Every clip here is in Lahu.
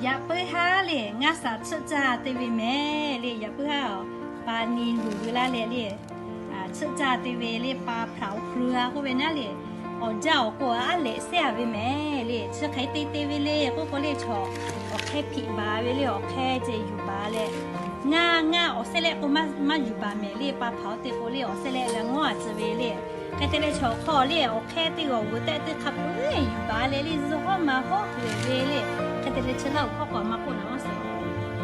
Yaꞈ puiˉ haˉ le, ngaˇ shaˍ tsuhˆ caˇ te ve mehˍ le. Yaꞈ puiˉ haˉ, pa ni luˬ ve laˇ leh le, tsuhˆ caˇ te ve le, pa hpaˍ-oˬ keu-a k'oˆ ve naˉ le, awˬ jaˇ awˬ k'o aˉ lehꞈ sehˉ-a ve mehˍ le. Chi hk'e te te ve le k'oˆ k'o le, chaw awˬ hk'e hpiꞈ baˬ ve le, awˬ hk'e ceh yuˬ baˬ leh, ngaˇ ngaˇ awˬ sehˉ lehˆ k'o maˇ yuˬ baˬ mehˍ le. Pa hpaˍ-oˬ te k'o le, awˬ sehˉ lehˆ g'a ngawˉ-a tcuh ve le. Hk'e te leh chaw hk'aw le awˬ hk'e teˇ g'awˬ g'uiˬ tehꞈ teˇ hk'a peu-eˬ yuˬ baˬ leh le, zuhˇ hawˉ ma hawˉ kuiˬ ve le. Hk'e te leh chi laˇ-oˬ hawˉ k'o maˇ k'oˆ naˍ maˇ suhˍ.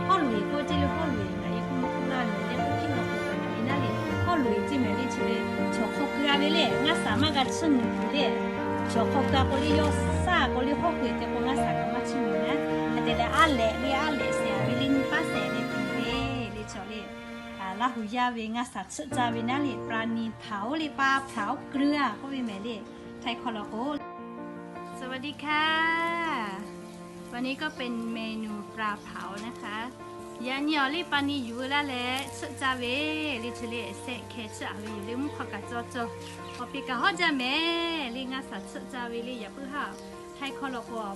Hawˉ loꞈ-eˬ k'oˆ ve ceˇ le, hawˉ loꞈ-eˬ ngaˬ e k'oˆ maˇ k'oˆ laˇ, ngaˬ e k'oˆ piˇ law k'o kaꞈ ngaˬ e naˉ le, hawˉ loꞈ-eˬ ceˇ mehˍ le. Chi ve chaw hk'aw keu-a ve le, ngaˇ shaˍ maˇ g'a chiˇ nyi tuˬ le. Chaw hk'aw keu-a k'o le, yawˇ shaˆ k'o le, hawˉ keu-eˬ te k'o ngaˇ shaˍ kaꞈ maˇ chiˇ nyi naˉ. Hk'e te leh aˉ lehꞈ le, aˉ lehꞈ shehˍ ve le, nyi paˉ shehˍ ve tuˬ le, le chaw le. Laˇ hu yaˇ ve ngaˇ shaˍ tsuhˆ caˇ ve naˉ le, ปลานิลเผา le, pa hpaˍ-oˬ keu-a k'oˆ ve mehˍ le. Htaiˇ hkawˇ law k'o สวัสดีค่ะ วันนี้ก็เป็นเมนูปลาเผานะคะ Yaꞈ nyi awˬ le pa ni yuˬ-e laˇ leh tsuhˆ caˇ ve le. Chi le shehˆ hkeh tsuhˆ-a ve yoˬ le, mvuhˇ hk'aw kaꞈ caw caw, awˬ piˍ kaꞈ hawˉ jaˇ mehˍ le. Ngaˇ shaˍ tsuhˆ caˇ ve le. Yaꞈ puiˉ haˉ, Htaiˇ hkawˇ law k'o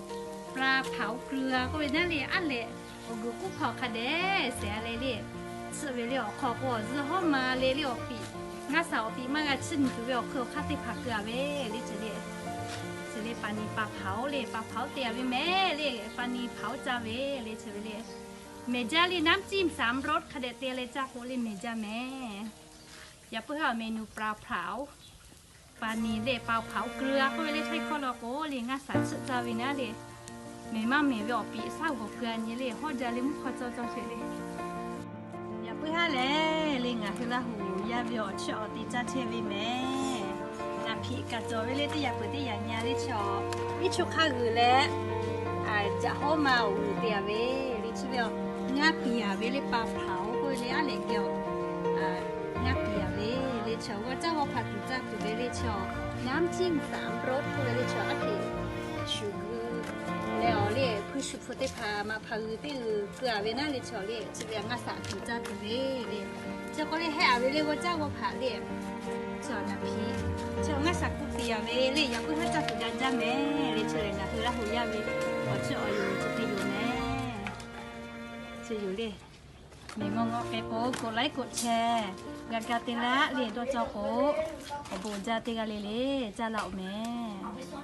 ปลาเผาเกลือ k'oˆ ve naˉ le, aˉ lehꞈ awˬ guiˬ k'uˉ hk'aw hk'a dehꞈ shehˍ leh le, tsuhˆ ve le. Awˬ hk'aw k'o zuhˇ hawˉ ma le le, awˬ piˍ ngaˇ shaˍ awˬ piˍ maˇ g'a chiˇ nyi tuˬ ve awˬ hk'aw hk'aˇ teˇ hpaˍ keu-a ve le. Chi le, chi le pa ni pa hpaˍ-oˬ le, pa hpaˍ-oˬ te-a ve mehˍ le, pa ni hpaˍ-oˬ caˇ ve le. Chi ve le, mehˍ jaˇ le, น้ำจิ้มสามรส hk'a dehꞈ te leh caˇ k'o le mehˍ jaˇ mehˍ. Yaꞈ puiˉ haˉ เมนูปลาเผา pa ni le pa hpaˍ-oˬ keu-a k'oˆ ve le. Htaiˇ hkawˇ law k'o le ngaˇ shaˍ tsuhˆ caˇ ve naˉ le, mehˍ maˇ mehˍ ve awˬ piˍ shaˉ g'awˬ keu-a nyi le, hawˉ jaˇ le, mvuhˇ hk'aw caw caw sheˍ le. Yaꞈ puiˉ haˉ lehˬ le, ngaˬ hui Laˇ hu yaˇ ve awˬ chiˇ awˬ te caˇ chehˇ ve mehˍ. Naˍ hpiꞈ kaꞈ cawˬ ve le, teˇ yaꞈ peuˬ teˇ yaꞈ nyi le chaw, iˉ chu hk'a g'uiˬ leh, jaꞈ hawˉ ma awˬ g'uiˬ te-a ve le. Chi ve ngaˇ piˍ-a ve le, pa hpaˍ-oˬ k'oˆ ve le, aˉ lehꞈ geh awˬ ngaˇ piˍ-a ve le. Chaw g'aw caˇ g'aw hpaˍ tuˬ caˇ tuˬ ve le chaw, น้ำจิ้มสามรส k'oˆ ve le chaw, aˉ hk'e shuˍ g'uiˬ leh awˬ le, hpu shuˍ hpu teˇ hpaˍ maꞈ hpaˍ g'uiˬ teˇ g'uiˬ keu-a ve naˉ le chaw le. Chi ve ngaˇ shaˍ tuˬ caˇ tuˬ ve le. Chi k'o le hehˆ-a ve le, g'aw caˇ g'aw hpaˍ le. Chaw naˍ hpiꞈ, chaw ngaˇ shaˍ k'oˆ piˍ-a ve le. Yaꞈ puiˉ haˉ caˇ tuˬ g'a jaˇ mehˍ le. Chi lehˬ ngaˬ hui Laˇ hu yaˇ ve awˬ chiˇ awˬ yoˬ chi hk'e yoˬ mehˍ. Chi yoˬ le. Mehˍ ngaw ngaw k'ai k'o กดไลค์ กดแชร์ g'a ga te laˇ le. Dawˇ cawˇ k'o, awˬ bon jaˇ teˇ g'aˇ le le caˇ laˇ-oˬ mehˍ.